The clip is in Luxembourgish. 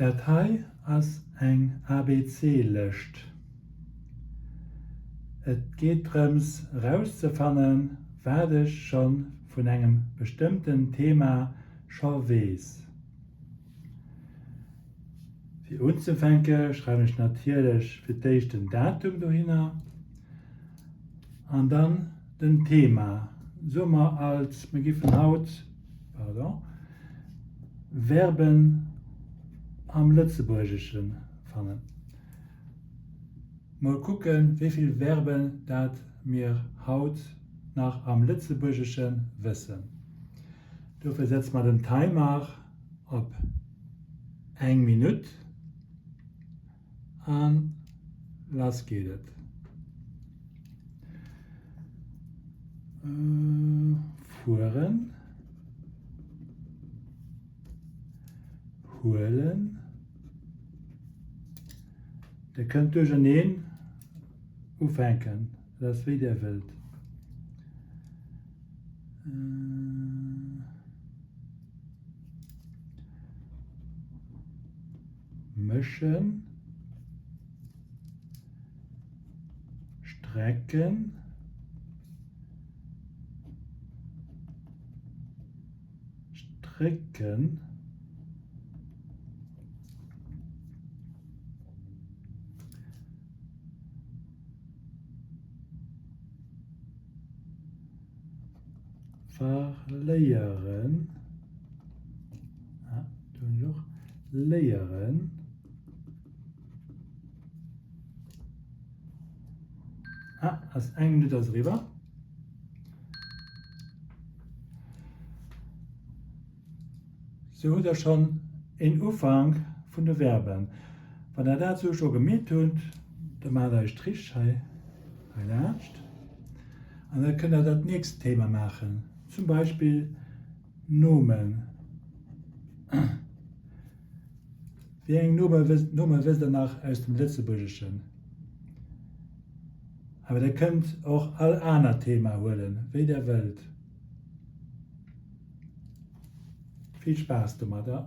Dat hei ass eng ABC-Lëscht. Et geet drëms erauszefannen, wat ech scho vun engem bestëmmten Thema scho weess. Fir unzefänke schreiwen ech natierlech fir d'éischt den Datum dohinner an dann den Thema. Soe mer alt, mir giffen haut, pardon, Verben am Lëtzebuergesche fannen. Mol kucken, wéi vill Verben dat mir haut nach am Lëtzebuergesche wëssen. Dofir setze mer den Timer op eng Minutt a lass geet et. Fueren, huelen. Dir kënnt duercherneen ufänken, dat ass wéi dir wëllt. Mëschen, strecken, strécken. Verléieren, ah, do hunn ech och, léieren. Ah, ass eng Minutt ass eriwwer. Sou hutt der schonn een Ufank vun de Verben. Wann der dat sou scho gemeet hutt, da maacht der e Strich hei hei laanscht an da kënnt der dat nächst Thema maachen, zum Beispill Nomen. Wéi eng Nome wësst der nach aus dem Lëtzebuergeschen? Awer der kënnt och all aner Thema huelen, wéi der wëllt. Vill Spaass domadder!